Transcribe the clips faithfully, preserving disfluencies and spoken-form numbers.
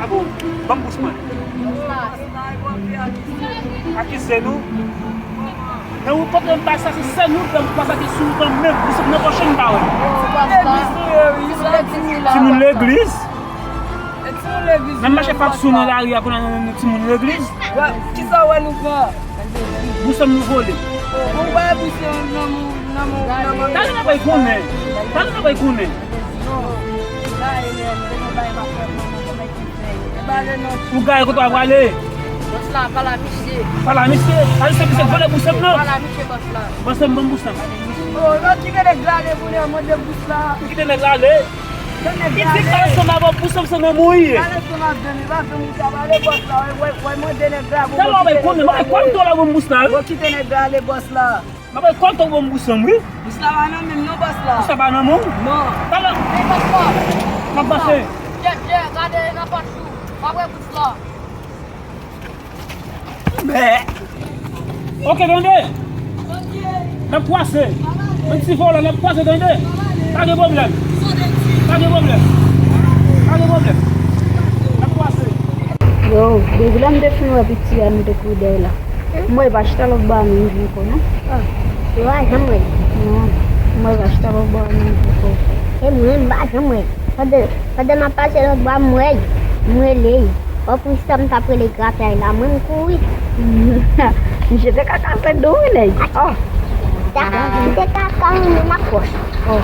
Bon, ban m bous mwen. Akize nou. Nan ou kote m bay sa, se sèl nou, m pase ki sou ou kanmenm. Bous nan pòch m pa wè. Timoun legliz. Nan mache fap sou nan lari a pou nan timoun legliz. Kisa w wè nou pran? Bous an nou vole. Ou bay bous an nan mou, nan mou, nan mou. Talè n ap bay konnen. Talè n ap bay konnen. Ou gaye kote w ap prale. Bòs la, pale a misye. Pale a misye. Pale se misye vole bous an nan. Pale a misye, bòs la. Bòs an ban m bous an. Oh, lòt ki te nèg la ale pou li mande bous la. Ki te nèg la ale. Li di kale son avè bous an, se nan mouye. Kale son avè li, pa fè moun sa pale bòs la. Wè, wè, wè, mande nèg la pou. Talè w ap bay konnen, mwen kwè m tò la ban m bous la, wi. Bon, kite nèg la ale bòs la. Mwen bay kòb tou ban m bous an, wi. Bous la pa nan men m non, bòs la. Bous la pa nan men w? Non. Talè. Ey, bòs la. Sa k pase? Dye, Dye, gade nan pòch ou. W ap wè bous la. Bè. Ok, tande. N ap kwase. Menm ti vòlò, n ap kwase, tande. Pa gen pwoblèm. Pa gen pwoblèm. Pa gen pwoblèm. N ap kwase. Yo, depi lè m te fin wè piti a, nou te kouri dèyè la. M wè l pa chita lòt bò a menm ankò, non. Oh, yo pa janm wè l. Non, m wè l pa chita lòt bò a menm ankò. E mwen, m pa janm wè l. Pandan, pandan m ap pase lòt bò a, m wè l. M rele l. Wè pou sa m t ap rele grapyay la, mwen m kouri. Misye te ka ka fè dou wi, nèg. Oh. Ta, m te ka ka renmen nan pòch. Oh.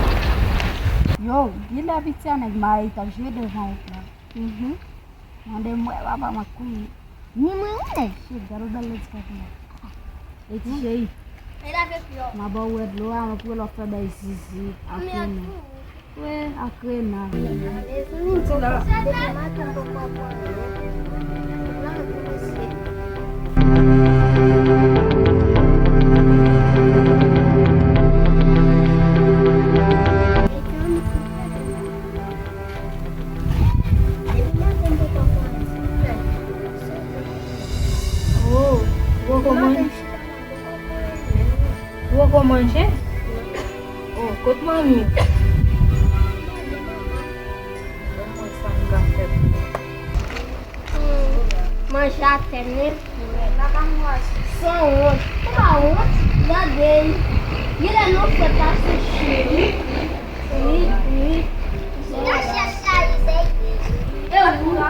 Yo, gen lè piti a nèg mayi t ap jwe devan wout la. Mhm. Mande m wè papa m ak kouri. Ni mwen wi nèg. Shit, gade yon bèl lèd sa tou. E ti cheri. M a ba w wè dlo a, mwen pou lòt fè bay zizi ak rena. Wi, ak rena. Mezanmi, bon, konsa depi maten m poko ap wè anyen. Mwen anvi mesye. Oh, poko manje? Poko manje? Oh, kot manmi? Ban mwen sa m ka fè pou ou. Hmm, manje atè m wi. Sanwont. Ou pa wont? Gade l. Genlè non frèt la sou cheri. Wi, wi. E ou?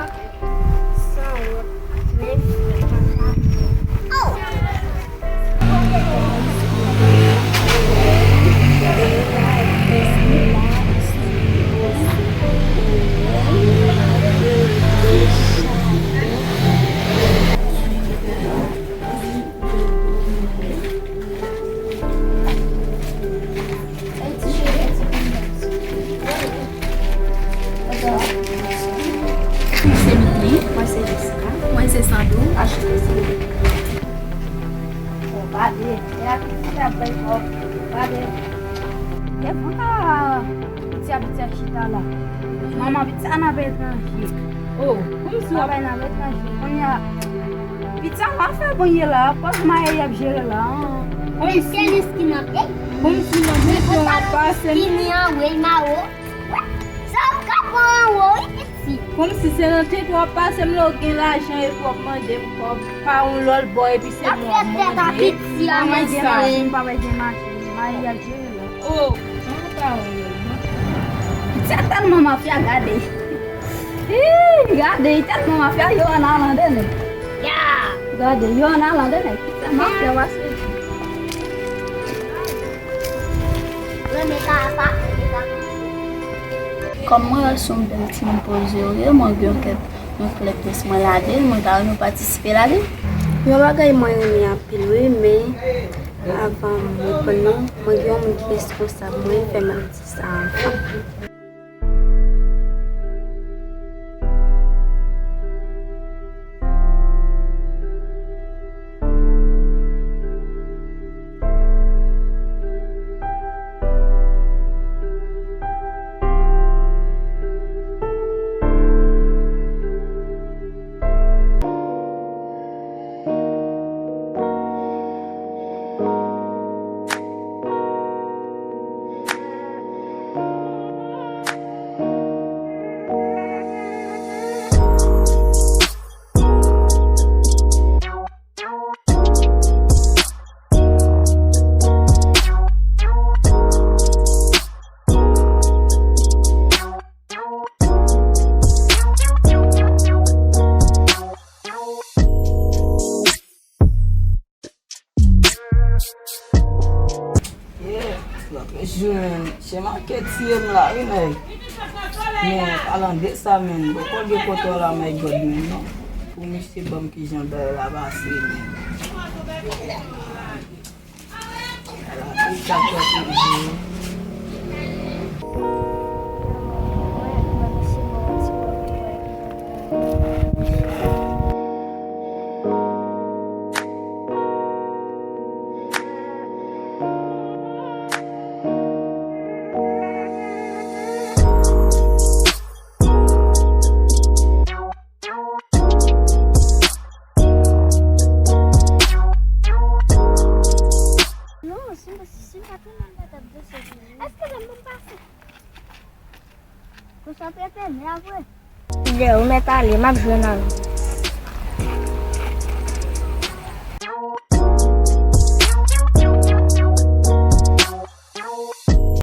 Sanwont. Men frèt la. Se Mickley. Mwen se Jessica. Mwen se Sandou. Ashley. Bon, gade, e a ki ti ap bay kòb. Gade. E konsa piti a, piti a chita la. Manman piti a nan peyi etranje. Oh, kòmsi w ap nan peyi etranje. Kounye a, piti a pa fè kounye la, pòz maye y ap jere la. Kòmsi, kòmsi nan misyon w ap pase m. Fini an, wi, mawo. Sa w ka pran anwo, wi, piti. Kòmsi se nan tenten w ap pase m lè w gen lajan epi w ap mande m kòb pa yon lòt bò epi se mwen w ap mande. Pa mwen gen machin, pa mwen gen machin. Mayi a jere la. Oh, an pa yon lòt bò. Piti a tèlman mafya, gade. Ih, gade, tèlman mafya, yo an alan de nèg. Ya! Gade, yo an alan de nèg. Piti a mafya, pase. Renmen ka sa, renmen ka. Kòm mwen wè sou m te m ti m poze yo ye, mwen gen yon kèk, yon kèk pès mwen ladan l, mwen ta renmen patisipe ladan l. Yon bagay mwen renmen anpil wi, men avan m reponn nou, mwen gen yon moun ki responsab mwen, fè m ap di sa anvan. Jwenn, chen makè tiye m la wi nèg. Men palan de sa menm, poko gen kontwòl a my God menm non. Pou misye ban m kijan bagay la pase menm. Ala, tout sa k fè toujou. Non, si, si, si m pa tounen, m pa t ap danse pou li. Èske lè m pase? Konsantre tèt mwen apre. Lè ou mèt ale, m ap jwenn avè w.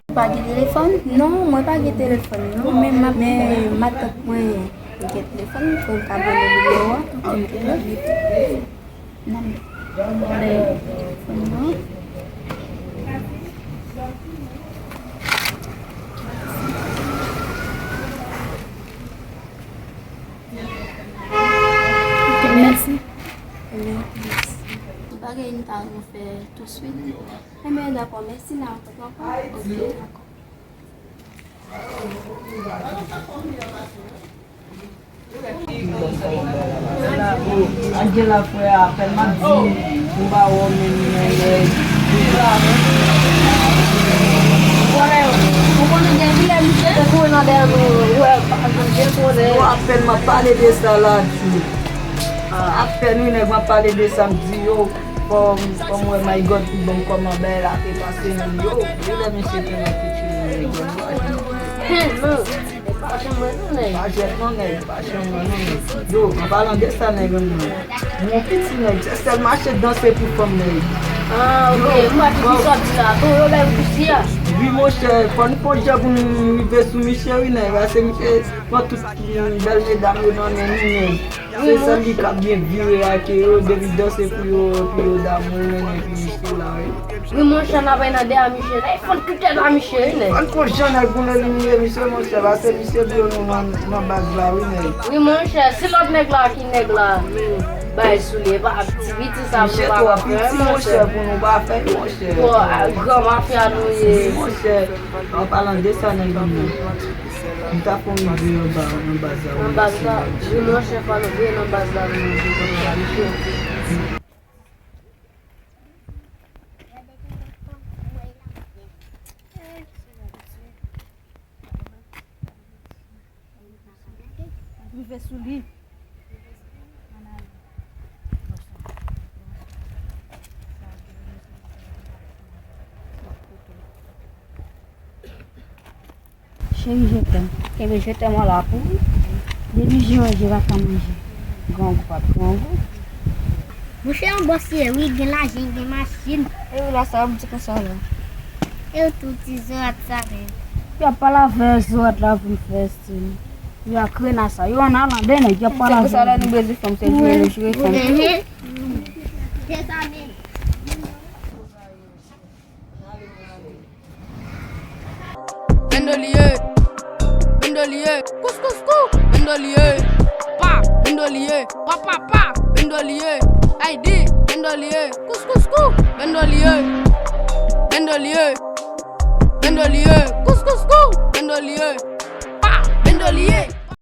Ou pa gen telefòn? Non, mwen pa gen telefòn, non. Men ma, men matant mwen gen telefòn, pou m ka ba w nimewo a, pou m te rele. Nan telefòn nan. Ok, mèsi. Mèsi. Yon bagay m ta renmen fè touswit. Enben, dakò, mèsi, n a rankontre ankò. Ok, dakò. Anjela frè, apèl m ap di, m pa wè w menm, men, men, ou konnen gen kilè misye te kouri nan dèyè nou, ou wè, pa janm gen konnen. Yo, apèl m ap pale de sa la, di. Apèl wi, nèg, m ap pale de sa, m di yo. Fò m, fò m wè my God pou ban m kòman bagay la te pase menm yo. Wi, lè mesye te nan piti yo, nèg yo pa janm. Hen, non. Pa janm wè non, nèg. Pa jèt non, nèg. Pa janm wè non, nèg. Yo, an palan de sa, nèg, m, m yon piti nèg. Se sèl mache danse pou fanm, nèg. Ah, ok. M pa di ki sòti la. Bon, yo bay m pousyè. Wi, monchè, fò n fè yon jan pou nou rive sou misye, wi, nèg. Paske misye pran tout bèl medam yo nan men nou, nèg. Se sèl li k ap byen vire ak yo, depi danse pou yo, epi yo damou, men epi misye la, wi. Wi, monchè, n ap nan dèyè misye la, e fann tout tèt a misye, wi, nèg. Fann fon jan nèg pou nou elimine misye, monchè, paske misye blo nou nan, nan baz la, wi, nèg. Wi, monchè, se lòt nèg la ki nèg la, men bay sou li, e pa piti sa pou nou pa fè, monchè. Misye twò piti, monchè, pou nou pa fè, monchè. Bon, gran mafya nou ye. Wi, monchè, an palan de sa, nèg, nou. M ta fè yon videyo anba, anba sa, wi, monchè. Wi, monchè, fò nou veye nan baz la, wi, monchè, konn sa, misye. Rive sou li. Cheri, je t'aime. Kenbe je t'aime an la pou ou. Depi je manje, pa ka manje. Grangou pa grangou. Monchè, yon bòs li ye, wi, gen lajan, gen machin. E wi, la sa ap di konsa la. E w tou ti zorat sa menm. Y ap pale avè zorat la pou l fè estil. Yo ak rena sa. Yo an alan de nèg, y ap pale avè. Se pou sa la nou bezwen fanm, se jwe nou jwe fanm. Se sa menm. Bendo li ye, bendo li ye, kous kous kou, bendo li ye, pa, bendo li ye, pa pa pa, bendo li ye, aydi, bendo li ye, kous kous kou, bendo li ye, bendo li ye, bendo li ye, kous kous kou, bendo li ye, pa, bendo li ye.